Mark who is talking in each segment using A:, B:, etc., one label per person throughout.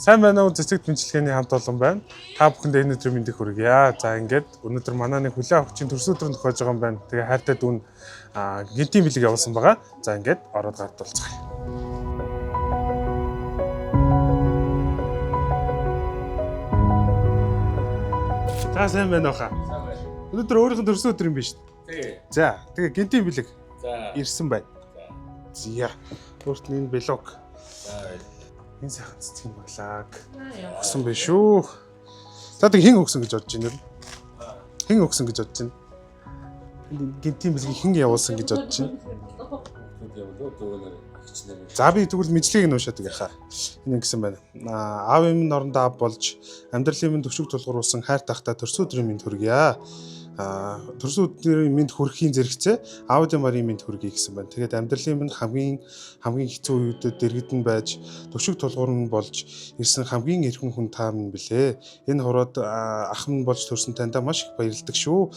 A: Сайн байна уу, цэцэг дэмжлэгээний хамт олон байна. Та бүхэнд энэ өдрийн мэндийг хүргье. За, ингээд өнөөдөр манай нэг хүлээн авахчийн төрсөн өдөр нь тохиож байгаа юм байна. Тэгээ хайртай дүүн гинтийн бэлэг явуулсан байгаа. За, ингээд ороод гардуулцгаая. За, сайн байна уу хаа. Өнөөдөр өөрийнх нь төрсөн өдөр юм биш үү?
B: Тий.
A: За, тэгээ гинтийн бэлэг
B: За.
A: ирсэн байна. За. Өөрт нь энэ блог.
B: За.
A: Энэ сайхан цэцгийн баглааг өгсөн биш үү? За, тэг хэн өгсөн гэж бодож байна юм? Хэн өгсөн гэж бодож байна? Энэ гинтийн бэлгийг хэн явуулсан гэж бодож байна?
B: Хүүхдүүд явуулаа дүүнер эгчнэр.
A: За, би тэгвэл мэдлэгийг нь уншаад өгье хаа. Энэ ингэсэн байна. Аав минь орондоо ав болж амьдралын минь төвшиг тулгууруулсан хайр тахта төрсөн өдрийн минь хүргье. Төрсөн өдрийн минь хүрэхийн зэрэгцээ аавын марын минь хүргэе гэсэн байна. Тэгээд амьдралын минь хамгийн хамгийн хэцүү үеүүдэд дэргэдэн байж төвшиг тулгуур нь болж ирсэн хамгийн эрхэм хүн та минь билээ. Энэ хурууд ах минь болж төрсөн таньда маш их баярлдаг шүү.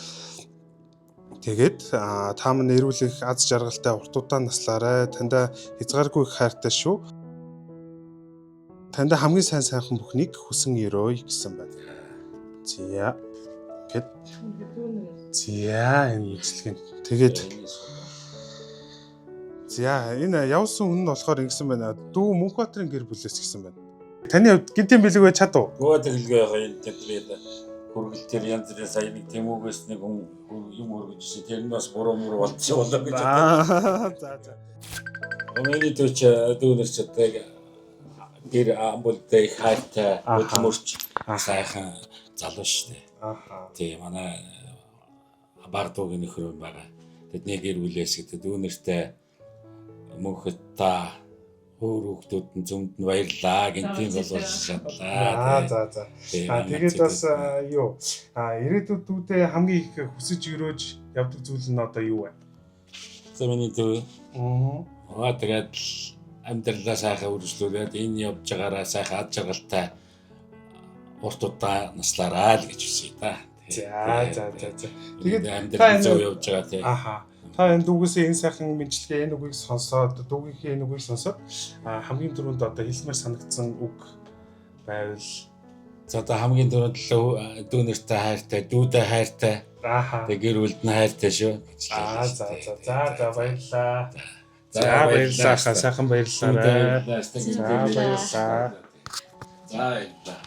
A: Тэгээд та минь эрүүл их аз жаргалтай урт удаан наслаарай. Таньда хязгааргүй их хайртай шүү. Таньда хамгийн сайн сайхан бүхнийг хүсэн өрөөе гэсэн байна. За. Гэт. За, энэ мэдлэг нь. Тэгээд за, энэ явсан хүн нь болохоор ингэсэн байна. Дүү Мөнхбаатарын гэр бүлээс гэсэн байна. Таны хувьд гинтийн бэлэг байж чадав?
B: Гоо тэглэгээ байгаа энэ тэглээд хүргэл тэр янз бүрийн сая нэг тэмүүгээс нэг хүн юм хөргөж ирсэн. Тэр нь бас буруу мөр болчихсон болоо гэж бодлоо.
A: За за.
B: Миний төч дүүнер ч одоо яг гэр амбултай их хайртай хөдөлмөрч сайхан залуу шүү дээ.
A: Аха.
B: Тий, манай баг дуугийн нөхөр юм байгаа. Тэдний гэр бүлээс гэдэг дүүнертэй мөнхөд та өөр хүүхдүүд нь зүмд нь баярлаа гинтийн боловч чадлаа.
A: Аа, за за. Тэгээд бас юу ирээдүйд дүүдээ хамгийн их хүсэж өрөөж явдаг зүйл нь одоо юу вэ?
B: За, миний төв.
A: Аа.
B: Аа, тэгээд л амьдралаа сайхан үргэлжлүүлээд энэ явж байгаараа сайхан ад жаргалтай урт удаа наслаараа л гэж хүсье та.
A: За за за за.
B: Тэгээд
A: Тэгээд та
B: амьдрал
A: энэ-
B: зөв явж байгаа, тий.
A: Аха. Та энэ дүүгээсээ энэ сайхан мэдлэгээ, энэ үгийг сонсоод, дүүгийнхээ энэ үгийг сонсоод хамгийн түрүүнд одоо хэлмээр санагдсан үг байвал?
B: За, одоо хамгийн түрүүнд л дүүнертэй хайртай, дүүдээ хайртай,
A: Ааха.
B: тэг гэр бүлд нь хайртай шүү гэж л
A: Аа,
B: хэлж
A: за
B: тий.
A: за за за, баярлалаа.
B: За,
A: За, баярлалаа хаа, сайхан
B: Дүүдээ
A: баярлалаа.
B: баярлалаа.
A: За, баярлалаа.
B: За, баярлалаа.